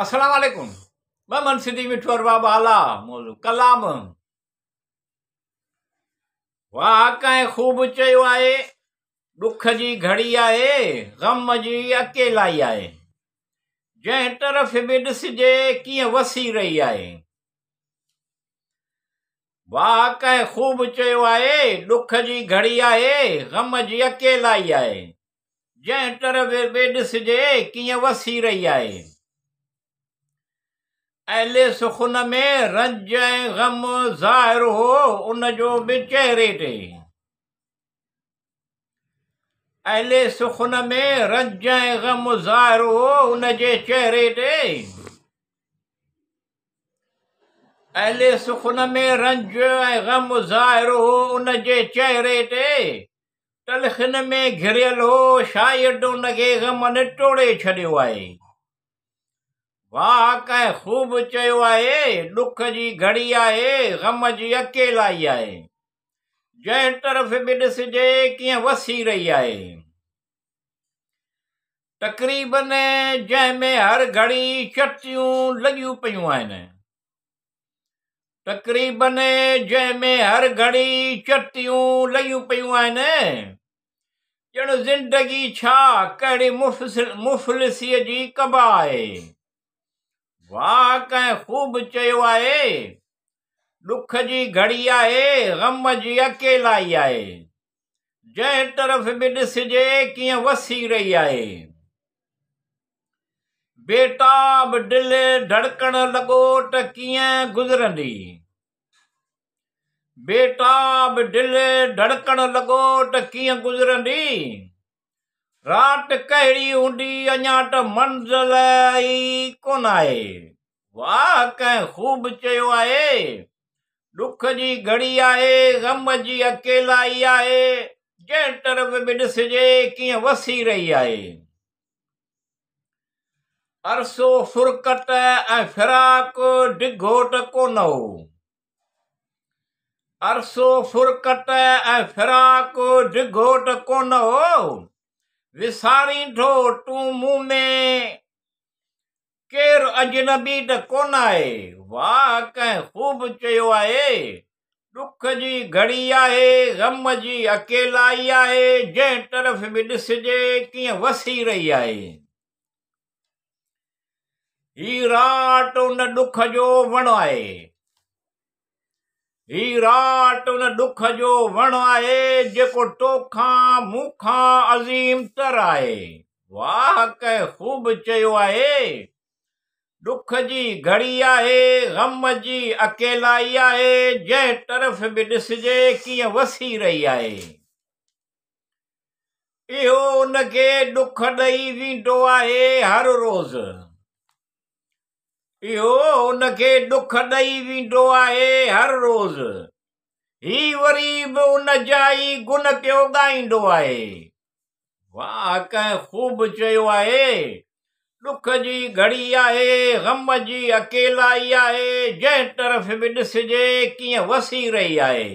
السلام عليڪم محمد سنڌي مٺو ارباب اعليٰ موضوع ڪلام واهه ڪنهن خوب چيو آهي ڏک جي گهڙي آهي غم جي اڪيلائي آهي جنهن طرف به ڏسجي ڪيئن وسي رهي آهي واهه ڪنهن خوب چيو آهي ڏک جي گهڙي آهي غم جي اڪيلائي آهي جنهن طرف به ڏسجي ڪيئن وسي رهي آهي. اهل سخن ۾ رنج ۽ غم ظاهر هو ان جو به چهري تي. اهل سخن ۾ رنج ۽ غم ظاهر هو ان جي چهري تي. اهل سخن ۾ رنج ۽ غم ظاهر هو ان جي چهري تي. تلخين ۾ گهريل هو، شايد ان کي غمن ٽوڙي ڇڏيو آهي. واهه ڪنهن خوب چيو آهي، ڏک جي گهڙي آهي، غم جي اڪيلائي آهي. جنهن طرف به ڏسجي ڪيئن وسي رهي آهي. تقريبن جنهن ۾ هر گهڙي چتيون لڳيون پيون آهن. تقريبن جنهن ۾ هر گهڙي چتيون لڳيون پيون آهن. ڄڻ زندگي ڇا ڪهڙي مفلسيء جي قبا آهي. واهه ڪنهن خوب چيو آهي، ڏک جي گهڙي آهي، غم جي اڪيلائي آهي. جنهن طرف به ڏسجي ڪيئن وسي رهي آهي. بيتاب دل ڌڙڪڻ لڳو ته ڪيئن گذرندي. بيتاب دل ڌڙڪڻ لڳو ته ڪيئن گذرندي. رات ڪهڙي هوندي اڃا ته منزل ئي ڪونه آهي. واهه ڪنهن خوب چيو آهي. ڏک جي گهڙي آهي، غم جي اڪيلائي آهي، جنهن طرف به ڏسجي ڪيئن وسي رهي آهي. عرصو فرقت ۽ فراق ڊگهو ته ڪونه هو. عرصو فرقت ۽ فراق ڊگهو ته ڪونه هو. وسارين ٿو تون مون ۾ ڪير اجنبي ته ڪونه آهي. واهه ڪنهن خوب چيو آهي. ڏک جي گهڙي آهي، غم جي اڪيلائي آهي، جنهن طرف به ڏسجي ڪيئن وسي رهي آهي. هي رات ان ڏک جو وڻ آهي. هي رات ان ڏک جو وڻ آهي، جيڪو توکان مون کان عظيم تر آهي. واهه ڪنهن خوب چيو آهي. ڏک جي گهڙي آهي، غم جي اڪيلائي آهي، جنهن طرف به ڏسجي ڪيئن وسي رهي آهي. اهو ان کي ڏک ڏئي ويندو آهي هر روز. اهو ان کي ڏک ڏئي ويندو آهي هر روز. هي وري به ان جا ئي گن پيو ڳائيندو آهي. واهه ڪنهن خوب چيو آهي. ڏک جي گهڙي آهي، غم جي اڪيلائي آهي، جنهن طرف به ڏسجي ڪيئن وسي رهي آهي.